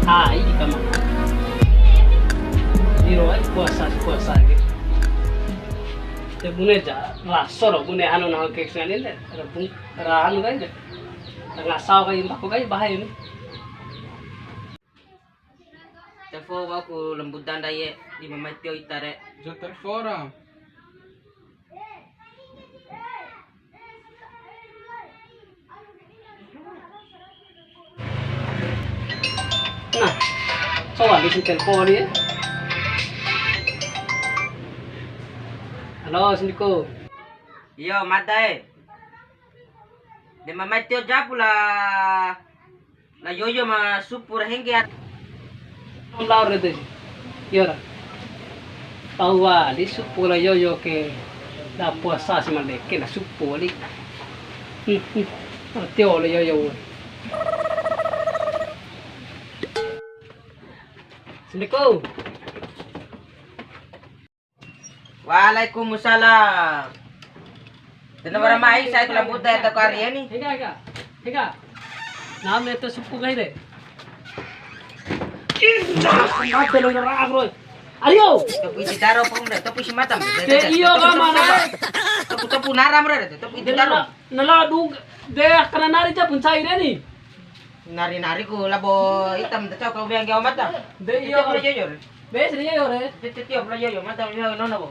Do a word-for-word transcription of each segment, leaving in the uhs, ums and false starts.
Ai, di kamar. Di roa puasa, puasa gitu. Te bune ja, raso ro, bune anu nahu ke sangani de. Ra anu kai de. Ra ngasau kai, mbako kai, bahaya ni. Telepon wa'uku la Mbuda ndai e, di mamai tio ita re. Jo telepon ra. Nah, coba di sini telepon ni. Halo, Assalamualaikum. Iyo, mada e. De mamai tio japu la. La Yoyo ma supu ra hengge. Lao re de. Iyo ra. Tau wali supu la Yoyo ke. La puasa si ma ndeke na supu wali. Hmm, hmm. Tio la Yoyo. Assalamualaikum. Waalaikumsalam. Dena wara mai, sai ku la Mbuda eta kari ni. Hega, hega. Hega. Name te supu kai de. Indah, mate lo ngerak, bro. Ayo. Topu isi daro, pom de, topu isi matam. De iyo, ka mana? Topu, topu naram, bro, topu isi daro. Nala du de kana nari ja puncai de ni. Nari-nari ku labo itam ta cau kau biang kau mata. De iyo. Tio pula jojo. Be sini yo re. Tio pula jojo mata yo nono bo.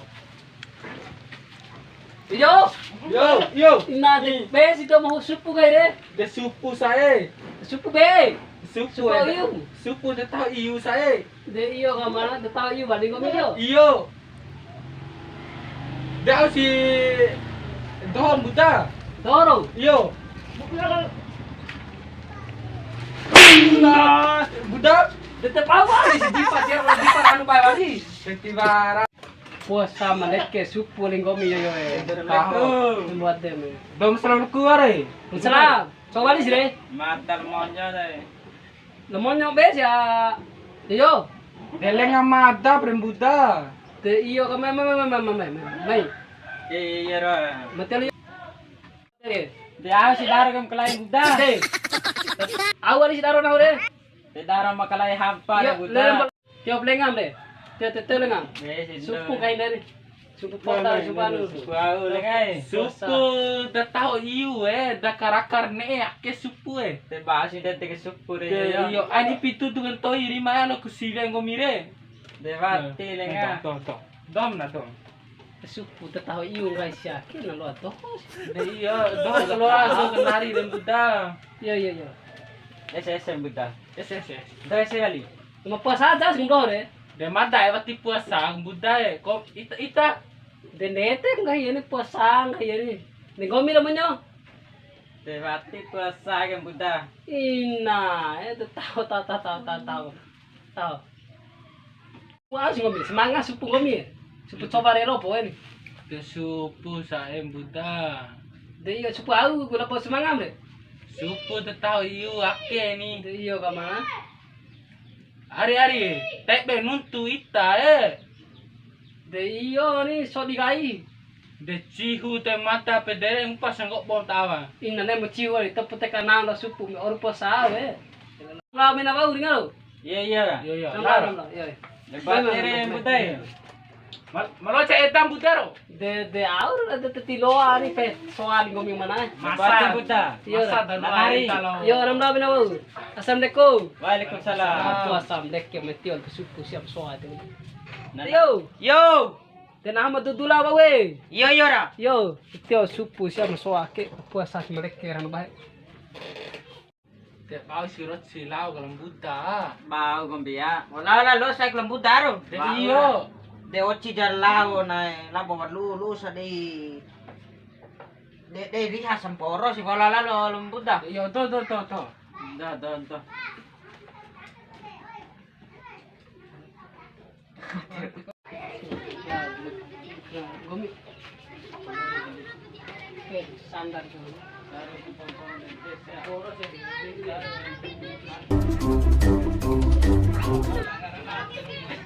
Iyo. Yo, yo. Ina de be si to mau supu kai re. De supu sae. Supu be. Supu. Supu iu. Supu de tahu iu sae. De iyo ka mana de tahu iu bani ko milo. Iyo. De au si doho Mbuda. Doho ro? Iyo. Nah, Mbuda. De te pau wali si dipa, dipa anu pai wali. Festival. Puasa ma ndeke supu linggomi yo yo e. Taho. Buat dem. Dom selalu keluar e. Salam. Coba di sini. Matal monyo dai. Lemonyo be sia. Iyo. De lenga mada pre Mbuda. De iyo ka mai, mai, mai. Mai. Iyo ro. Mate lu. De au si daro kam kalai Mbuda. De. Au ari si daro nahu re. De daro ma kalai hampa re Mbuda. Tio lengam re. Tio, tio, tio lengam. Supu kai dari. Supu pota, supu anu. Supu au lengai. Supu da taho iu e, da karakar ne'e ake supu e. Te basi de teke supu re. Iyo, ani pitu tu kan to'i rima alo ku siwe nggomi re. De wati lenga. To, to, to. Dom na to. Supu da taho iu ngai sia ke na loa to. De iyo, dom loa so kenari dan Mbuda. Iyo, iyo, iyo. S S M Mbuda. S S S. Do S S kali. Ma puasa aja sih doho re. De mada e wati puasa Mbuda e. Ko ita, ita. De ndede nggahi ini puasa nggahi ini. Ni nggomi lo menyo. De wati puasa ke Mbuda. Ina, e de taho, taho, taho. Taho. Wah, si nggomi semangat supu nggomi. Supu coba rero po ini. De supu sae Mbuda. De iyo supu au gula po semangat re. Supu de taho iu ake ni. De iyo ka mana? Ari-ari, tebe nuntu ita e. De iyo ni sodi kai. De cihu te mata pedere ngupa sanggo bom tawa. Ina ne mu cihu ari tepu te kanang la supu me oru po sawe. Lao mena wau ringa lo. Iya, iya. Iya, iya. Ramba, ramba, iya, iya. Lebat tere mutai. Malo cak etam Mbuda ro. De, de, au ra de teti loa ari pe soal nggomi mana. Masa Mbuda. Iya. Masa dan nari. Iya, ramba mena wau. Assalamualaikum. Waalaikumsalam. Assalamualaikum. Metiol ke supu siap soal tu. Yo. Yo. Te naha ma dudu lao we. Iyo, iyo ra. Yo, tio supu sia ma soa ke puasa si maleke ranu bae. Te bau si rot si lao ka la Mbuda. Bau gombia. Lao la lo sai ka la Mbuda ro. De iyo. De oci ja lao nae labo wa lu lu sa dei. De, de riha samporo si wala lalo la Mbuda. Iyo, to, to, to, to. Do, do, do.